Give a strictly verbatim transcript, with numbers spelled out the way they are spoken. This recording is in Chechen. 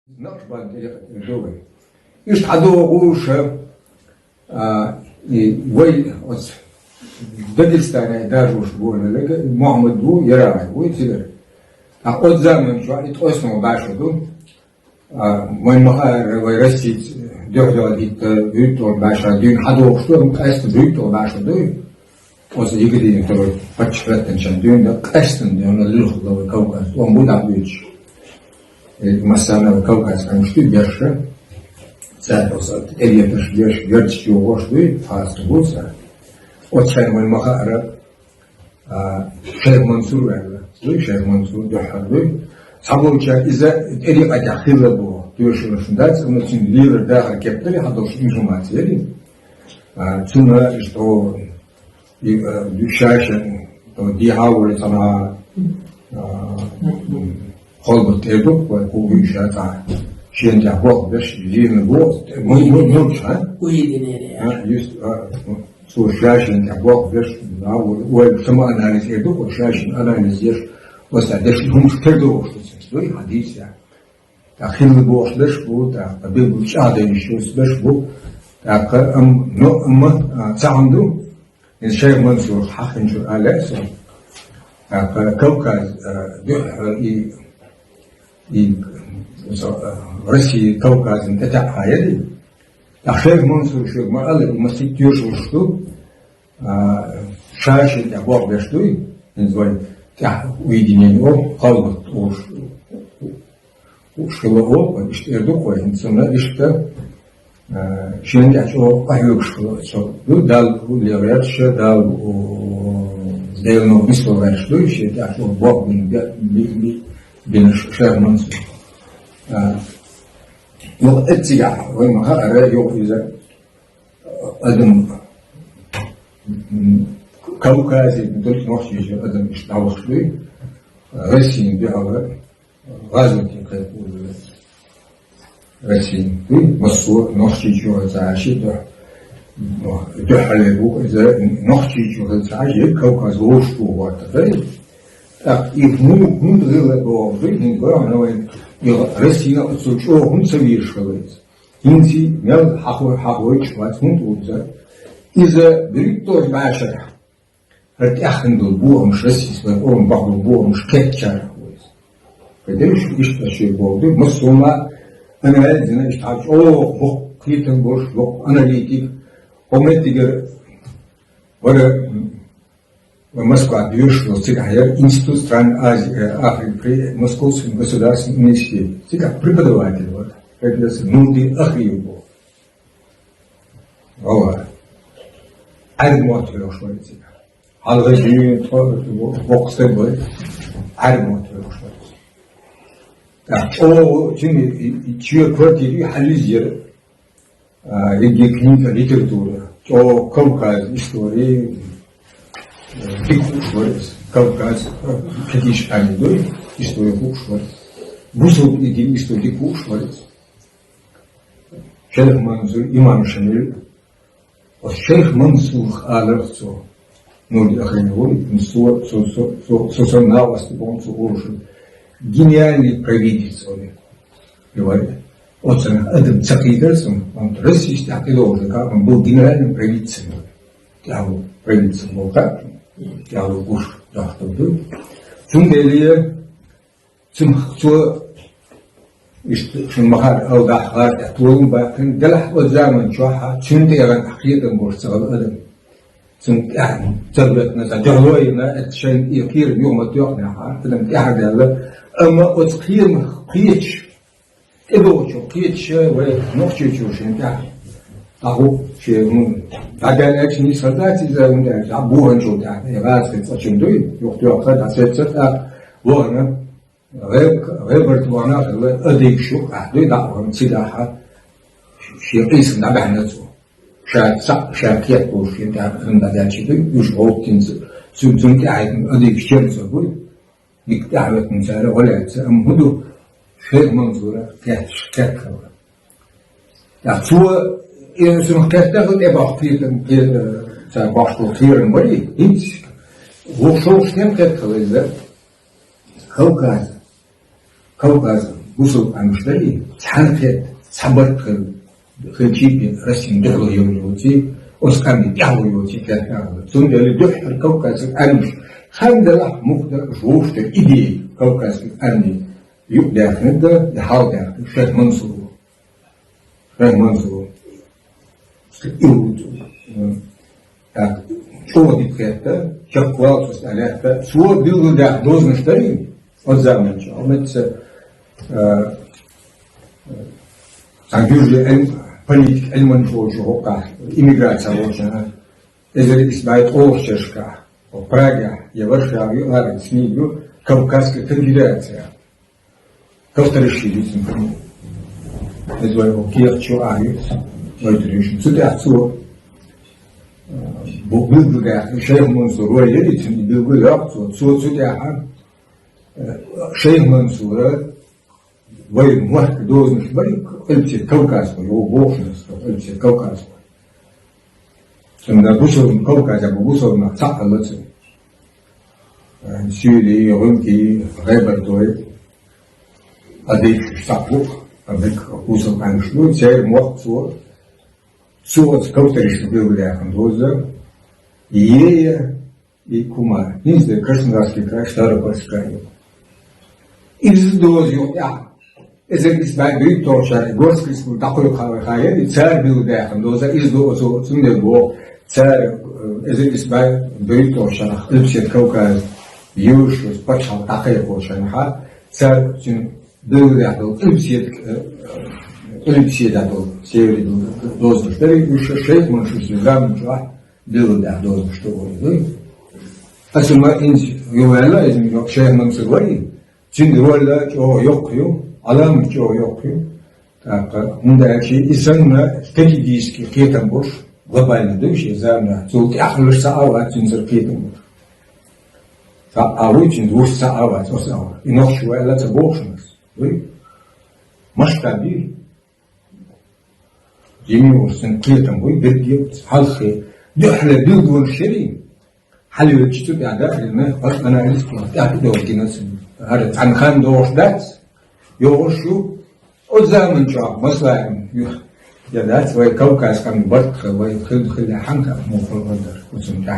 Накъшбанд тӀарикъат ду вай. Иштта хьадогӀуш, а, и вай оцу Дагестане дажош бохуш волу Мухьаммад ву, Ярагъай ву цигара. Ткъа оцу заманчохь и ткъоьсна баьшо ду. А, вайн ма-хаъара, вай Россица дуьхьал хӀитта, вуьйтталгӀа баьшна дуьйна хьадогӀуш ду, амма къаьстина вуьйтталгӀа баьшна ду. Оцу Екатериновского паччахьаллин дуьйна, къаьстина дуьйна лилхало вай Кавказ, тӀом бу дӀабуьйцуш. Э, массарна вай Кавказ къамаш ду беш, цаьрга оцу тӀегӀерташ беш, герзаш йогӀуш ду, фарс бу цара. Оцу хенахь вайн ма-хаъара, а, Шайх Мансур ваьлла. Вуй Шайх Мансур, дуьххьара вуй. Цхьаболчара иза тӀарикъатехь хилла боху тоьшаллаш дац, амма цуьнан лелар дахар кеп дара, хьан долуш информация яра. А, цунна иштта и, а, ша шен, а, дехьа а волу цхьана, а, холбат тӀе ду, вай кху вуьйша цхьа шен тӀехь болх беш, лийна боху, мур-, мур-, мурча, а? Уйдинера. А, юст, а, цо ша шен тӀехь болх беш, а, вай самоанализ эр ду, вай ша шен анализ еш, оцу деш хӀумаш тера догӀуш ду цуьнца, дуй, хьадийца. ТӀаккха хилла бохуш берш бу, тӀаккха билггал чӀагӀдайнаш йолуш берш бу, тӀаккха ам-, но, амма, а, ца хьан ду, иза Шайх Мансурах хьахинчуьра аьлла со. ТӀаккха Кавказ, а, дуьххьара и, и, со, а, Россия Кавказан тӀе таьӀхьа яри. ТӀаккха Шайх Мансур шуьга ма-аллара, и масийтта тоьшаллаш ду, а, ша шен тӀехь болх беш дуй, хӀинца вайн тӀехь уйдинера олу, халбат олуш. Хууш хилла олу, иштта эр ду-кх вай, хӀинца цунна иштта, а, шен тӀехь чӀогӀа къахьоьгуш хилла цо. Ду, Далла улле гӀерташ, Далла, у, Делан нисвала гӀерташ ду, шен тӀехь чӀогӀа болх бина, би-, би-, би-, бина Шайх Мансур. А, юха эццигахь, вай ма-хаъара, юха иза адам, м, Кавказе, м, только Нохчийчуьра адам иштта дӀавахаш дуй, Россиян дуьхьал гӀазоте кхайкхо ву Россия. Дуй, массо а Нохчийчуьра ца Ӏаш, дуьхьа, дуьхьале ву иза Нохчийчуьра ца Ӏаш, Кавказ вовшахтухуш вара. ТӀаккха и хӀун-, хӀунда хилла боху дуй, хӀинца бахьана вайн, и Россина оццул чӀогӀа хӀунда ца везаш хилла иза? ХӀинца мел хьахо-, хьахойуш вац, хӀунда ву иза? Иза буьриг долчу бӀешарахь хӀара тӀаьххьана долу бохамаш, Россис вайн къоман бахьа долу бохамаш кхеттачарах ву иза. Кхетий шу, иштта шен боху ду, массо а ма анализ дина, иштта хьан чӀогӀа боккха кхетам болуш, боккха аналитик, хӀокху меттигара вара, м, Москва доьшуш долу, цигахь яра Институт стран Азии, э, Африки при Московском государственном университете. Цигахь преподаватель вара, профессор Нурди Ахриев боху. Валлахи. Ӏаьрбийн мотт хьоьхуш вара цигахь. Хьалха дуьйна тхо боккха стаг вара, Ӏаьрбийн мотт хьоьхуш вара. ТӀаккха чӀогӀа цуьнан и, и, и чоь квартире хьалйизира, а, ерриге книга, литература, чӀогӀа Кавказ истори, э, дика хууш вара иза. Кавказ, э, кхетийша къаьмнаш ду, истори хууш вара. Бусулба дин, истори дика хууш вара иза. Шайх Мансур, имам Шамил, оцу Шайх Мансурах алара цо. Нурди Ахриев ву, цо, цо, цо, цо, цо сан накъост бу цо олуш. Гениальный провидец вара. Оцунах адам ца кхийтира цунах, он Россис тӀехь тӀедогӀуш дерг, он был гениальным провидцем. ТӀехь ву провидцем волу хаьа, тӀехь ву гуш дахтар ду. Цундела Цуьнан цо, иштта шуна ма-хаъара, ала дахьа гӀар тӀехь толам баьккхина, делахь оцу заман чохь цуьнан тӀегӀан кхетам болуш ца хилла адам. Цунна тӀаьхьа ца хӀоьттина, цхьа дуьхьало а йина, эццахь шайна и кхерам юха ма тоьхнехь, адам тӀаьхьа даьлла. Амма оцу кхерамах кхеташ, тӀедогӀучух кхеташ вай Нохчийчуьра шен тӀаьхьа дӀахӀу шен, хӀун, дӀадаьлла аьлча нийса хир дац иза, хӀунда аьлча дӀа боханчул тӀаьхьа, и гӀазкхи цкъачун дуй, юха тоьхна, дӀасеццар тӀаккха вахана. ГӀеб-, гӀебарта вахана а хилла, адигаш юкъахь дуй, дӀа а вахана, цигахь шен къийсам дӀабаьхьна цо. Ша цхьаъ, ша кхетта волуш шен тӀаьхьа хӀума дӀадаьлча дуй, уьш гӀовттинца, цу-, цунна тӀаьхьа адигаш чер цо буй. Дика тӀаьхьахӀоьттина цара гӀо лаьцна, амма хӀун ду, Шайх Мансура кхетташ кхетта хилла. ТӀаккха цо, и цунах кхетта хилла, тӀебахка кхетам, кхе-, цара бахьаш долу кхерам бара, хӀинца вукху шовзткъа стенна кхетта хилла иза. Кавказ. Кавказ. Бусалба къамаш дарий, цхьана кхетта, цхьа барт хила, хилчий а Россин дуьхьал йолчий, оцу къаман тӀехьа йолчий кхетта хӀама. Цундела дуьххьара кавказский къамаш, хӀара делахь муха дара уьш вовшахтара идея, кавказский къаман юкъадаьхнарг да, я хьалдаьхнарг, шайх Мансур. Шайх Мансур. И ву, э, так, чӀогӀа дика кхетта, чекхвалцус аьлла, цо билгалдаьхна дозанаш дарий, оцу заманчохь, амма ца, э, э, цхьана дуьржи Ӏилм-, политик Ӏилманча волчу хӀокхахь, эмиграци волчу, эзар исс бӀе ткъолгӀачу шерашкахь, Прагехь я Варшавехь ю, ара, цхьаьна ю Кавказская конфедерация. Кавторишвили цуьнан фамили. Иза вай кху кехаташ чу а ю, вай дерриш. Цу тӀехь цо, э, бу-, билгалдаьхна, шайх Мансур вай яри, цуьнан билгал йоккху цо, цо цу тӀехь, э, шайх Мансура вай мохк дозанаш барий, Къилбаседа кавказхой, йо бохуш ас, Къилбаседа кавказхой. Цуьнан бусалба Кавказехь бу бусалба нах цхьаъ хилла цуьнан. Суьйли, гӀуьнкий, гӀебартой, адыгаш цхьаъ бу, а дика бусалба къамаш бу, церан мохк цо, цо оцу Кавторишвили билгалдаьхна доза, Ея и Кума, хӀинца дерг Краснодарский край, Ставропольский край. Иза доза юкъахь, эзар исс бӀе берхӀитталгӀачу шарахь Горская республика дӀакхойкхуш вай хьаяьлла, цара билгалдаьхна доза, иза ду оцу, цундела боху, цара, э, эзар исс бӀе берхӀитталгӀачу шарахь Къилбаседа Кавказ, Юршус, пачхьалкх дӀакхайкхочу хенахь, цара цуьнан билгалдаьхна долу Къилбаседа, э, Къилбаседа долу, севере долу дозанаш дарий, уьш шайх Мансур заман чохь билгалдаьхна дозанаш ду вай. Аса ма хӀинца ю ваьлла, иза йоккха шайх Мансур варий, цуьнан роль чӀогӀа йоккха ю, Ӏаламат чӀогӀа йоккха ю. ТӀаккха, хӀунда аьлча и санна стратегический кхетам болуш, глобальный ду шен заманахь, цул тӀаьхьа хиларш ца а вац цуьнца кхетам болуш. Ца а вуй цуьнца вуьш ца а вац, оцу а вац. И нохчо ваьлла ца бохуш ас. Вуй? Масштаб ю. Жимий волуш цуьнан кхетам вуй, берг ю, хьалххе. Дуьххьара билгалонаш ярий, хьалавелча цу тӀехь дахарина, хӀара анализ тӀехь долу гина цуьнан. ХӀара цхьана хан догӀуш дац, йогӀуш ю, оцу заман чохь, масала, ю, я дац, вай Кавказ къаман барт хила, вай хила, хила хьан кхаъ муха хила дара, оцунна тӀехь.